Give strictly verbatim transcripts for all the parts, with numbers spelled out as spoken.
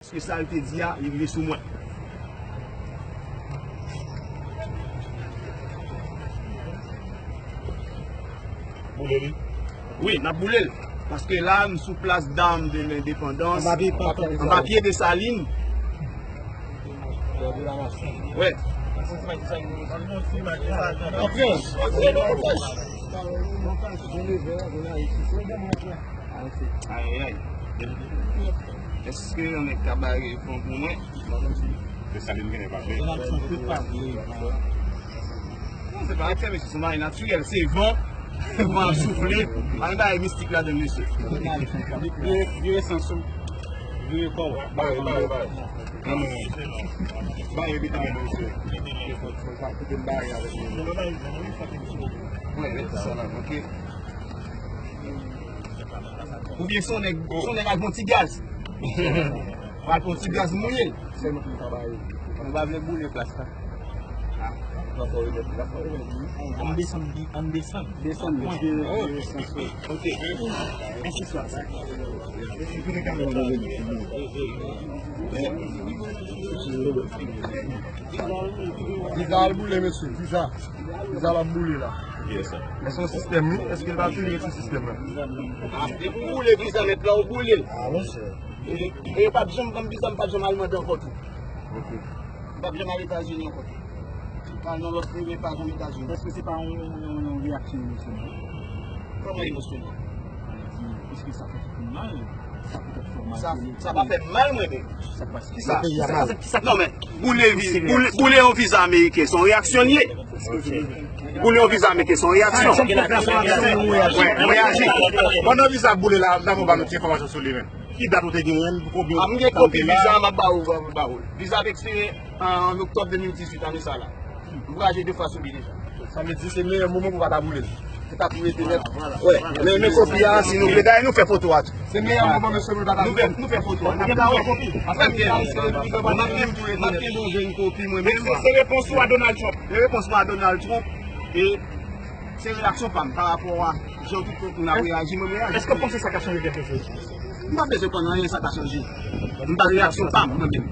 Paske sa l te di a, li rive sou mwen. Boule li. Wi, n ap boule l. Paske la, m sou Place d'Armes de l'Indépendance. Anba pye, anba pye Desalin. Wè. Antre. Ayayay. Èske yon nèg ka bare fon pou mwen? Desalin genlè pa vle. Non, se pa eksè, mesye, se mari natirèl. Se van. Van ap soufle. Pa gen bagay mistik ladan l, mesye. Vire, vire sans ou. Vire kò w. Bare, bare, bare. Non, men, bare, evite men, mesye. Kite m bare avèk li. Wè, mete sa la, ok. Oubyen se yon nèg, se yon nèg al pran ti gaz. Al pran ti gaz mouye l. Sèlman pou m ta ba yo. Nou pa vle boule plas la. An desann, an desann. Desann, mesye. Ok. Mèsi, swa. Viza al boule, mesye. Viza. Viza la boule la. Yes, sir. Men se yon sistèm, wi. Èske l pa fini sou sistèm la? Ah, depi w boule viza nèt la, ou boule l. Ah, monchè. E, e yo p ap janm ban m viza, m p ap janm al mande ankò tou. Ok. M p ap janm al Etazini ankò tou. M pa al nan lòt peyi, men pa janm Etazini. Èske se pa yon, yon, yon, yon reyaksyon emosyonèl? Kòman emosyonèl? Èske sa fè mal? Sa poutèt fòmasyon. Sa, sa pa fè mal, mwen menm. Sa k pase? Kisa? Kisa, kisa, kisa? Non, men, boule vi-, boule, boule yon viza ameriken, se yon reyaksyon l ye. Boule yon viza ameriken, se yon reyaksyon. Wè, mwen reyaji. Pandan viza ap boule la, dakò, ba nou ti enfòmasyon sou li menm. Ki dat ou te genyen l? Konbyen tan ou te la? Ah, m gen kopi viza a, m ap ba ou, m ap ba ou. Viza ap ekspire an oktòb de mil dizuit, ane sa la. M vwayaje de fwa sou li deja. Sa vle di se meyè moman pou w pa ta boule l. Se ta pou rete nèt. Wè, men, men kopi a, si nou vle, dayè nou fè foto a tou. Se meyè moman, mesye, pou nou ta ta boule l. Nou fè, nou fè foto a. N ap ba ou kopi. Paske m gen, m ap gen tou rete nèt. M ap gen yon kopi mwen menm. Se, se repons ou a Donald Trump. Se repons mwen a Donald Trump. E Se reyaksyon pa m pa rapò a jan tout lòt moun ap reyaji, mwen m reyaji. Èske w panse sa ka chanje kèlke chòz? M pa bezwen konn anyen sa ka chanje. M ba reyaksyon pa m, mwen menm.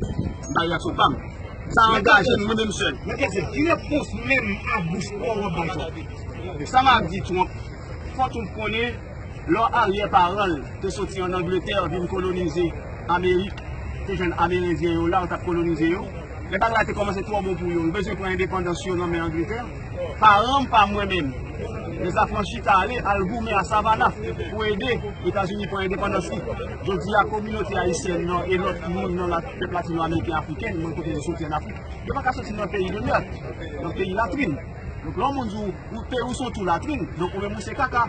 M ba reyaksyon pa m. Sa angaje m, mwen menm sèl. Men kèlke, ki repons menm a bouch pa w w ap bay Trump? Sa m ap di Trump, fò Trump konnen, lè aryè paran l te soti ann Angletè vin kolonize Amerik, te jwenn Amerendyen yo la, yo t ap kolonize yo. Lè bagay la te kòmanse twò bon pou yo, yo bezwen pran endepandans yo nan men Angletè. Paran m pa mwen menm. Lèzafranchi ta ale al goumen a Savannah pou ede Etazini pran endepandans li. Jodi a, kominote ayisyèn nan e lòt moun nan la, pèp latino-ameriken, afriken, mwen kote yo soti ann Afrik, yo pa ka soti nan peyi de mèd, nan peyi latrin. Donk, lè yon moun di w, ou, peyi w se yon twou latrin, donk, ou menm ou se kaka.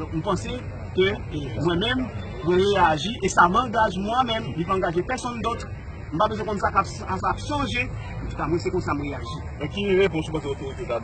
Donk, m panse ke mwen menm, mwen reyaji, e sa m angaj mwen menm, li pa angaje pèsonn dòt. M pa bezwen konn sa k ap, sa ap chanje. Antouka, mwen, se konsa m reyaji. E ki repons ou panse otorite ta